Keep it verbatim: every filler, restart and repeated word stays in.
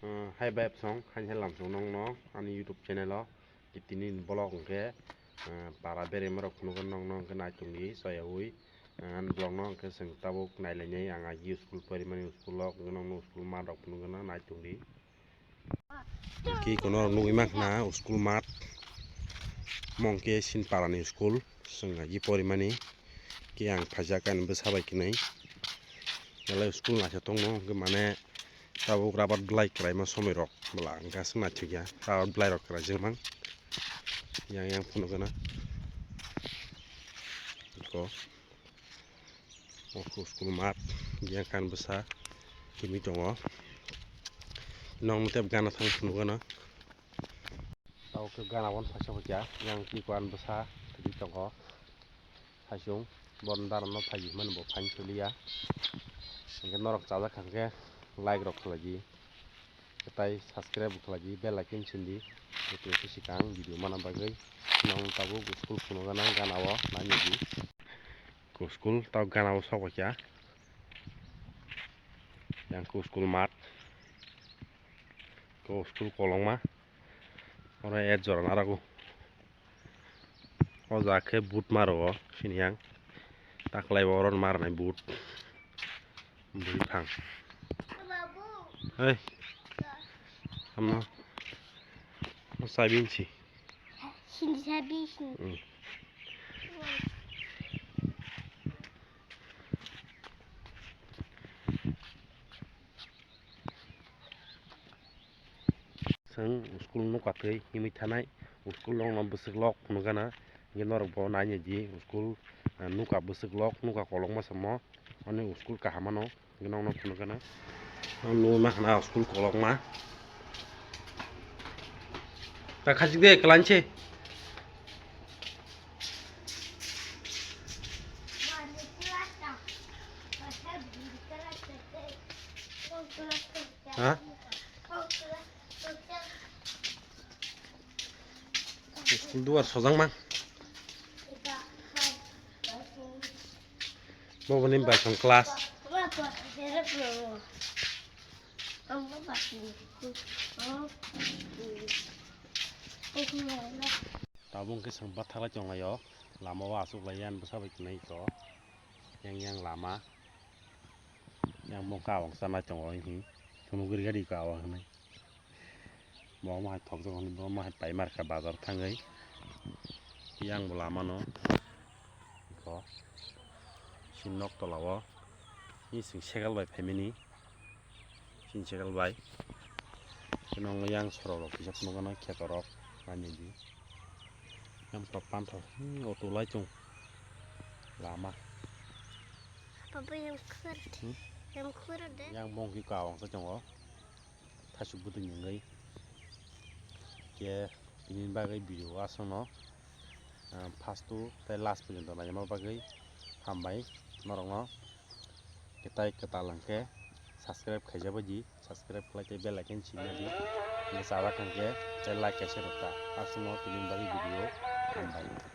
Uh, hai bai song, hai hai lam song nong no, ani YouTube channel o, tini vlog hwnkhe, uh, para berema rok phunukgo nong nong khe naitung di, soyaui, uh, ani vlog no hwnkhe chwng tabuk nailainai, ang agi school porimani school o, nong no school mat rok phunukgo naitung di. Ki kono nugwi mankha school mat. Mong khe sin parani school. Chwng agi porimani. Ki ang phaijak ani bwsa bai kinai. Belai school naisa tongmo hwnkhe mane tabuk rubber belai kwraima somoi rok bwla hwnkhe aswk naithokya rubber belai rok kwraijak mang. Yang yang phunukgana. Iko. O school mat, yang kan bwsa kimi tongo. Nong tep gana thang phunukgana. Tao khe gana wan phaisa phaikya, yang tiko an bwsa twi tongo. Haisung bon dara no phaiji hwnmani bo phain soliya. Hwnkhe norok chajak kha hwnkhe like rok khlai di. Tai subscribe khlai di, bell icon sindi. Tei sikang video mana bagwi nong tabuk school phunukgana gana o nai di. Ko school tao gana o sok kha. Yang ko school mat. Ko school kolokma. Oro ek jora narago. O jaga khe boot maro o sini yang. Taklai bo oro marnai boot. Bwrwi phang. Hey. Amo. Mo sabin si. Sini sabin si. Hmm. Chwng school nukha twi himwi thanai, school rokno bwswk lok phunukgana, hwnkhe norokbo nainai di school, ah, nukha bwswk lok, nukha kolokma samo, ani school kaham ano, hwnkhe nokno phunukgana. Ang nugwi mankha na school kolokma. Ta khachik de, kwlanse. Ha? School duar sojang mang. Bo boni bai song class. Tabuk khe chwng bathak lai tong lai o, lama o achuk lai ya, ani bwsa bai tong lai kho. Yang yang lama, yang bongkha awang sanai tongo, hwnwi phunugwi rwdi kha awang hwnwi. Bo omo hai thokjak hwnwi, bo omo hai pai mar kha bazar thangwi. Yang bo lama no, kho, si nok tola o, ni sing segal bai phaimani. Sinsegal bai. Khe nong yang sorok rok kisa phunukgana kheto rok nainai di. Yang to pantho, hmm, auto lai chwng lama. Papa yang khur. Hmm? Yang khur de. Yang mongki kawang sa chwngo. Thasuk bwtwi nungwi. Khe bini bagwi video aswkno, ah, first to tei last porjonto naina bagwi hambai norokno. Khe tai kwtal hwnkhe subscribe khaijak bai di, subscribe khlai tei bell icon simi di. Hwnkhe chajak hwnkhe tei like kaisa rwkha. Aswkno tini bagwi video hambai.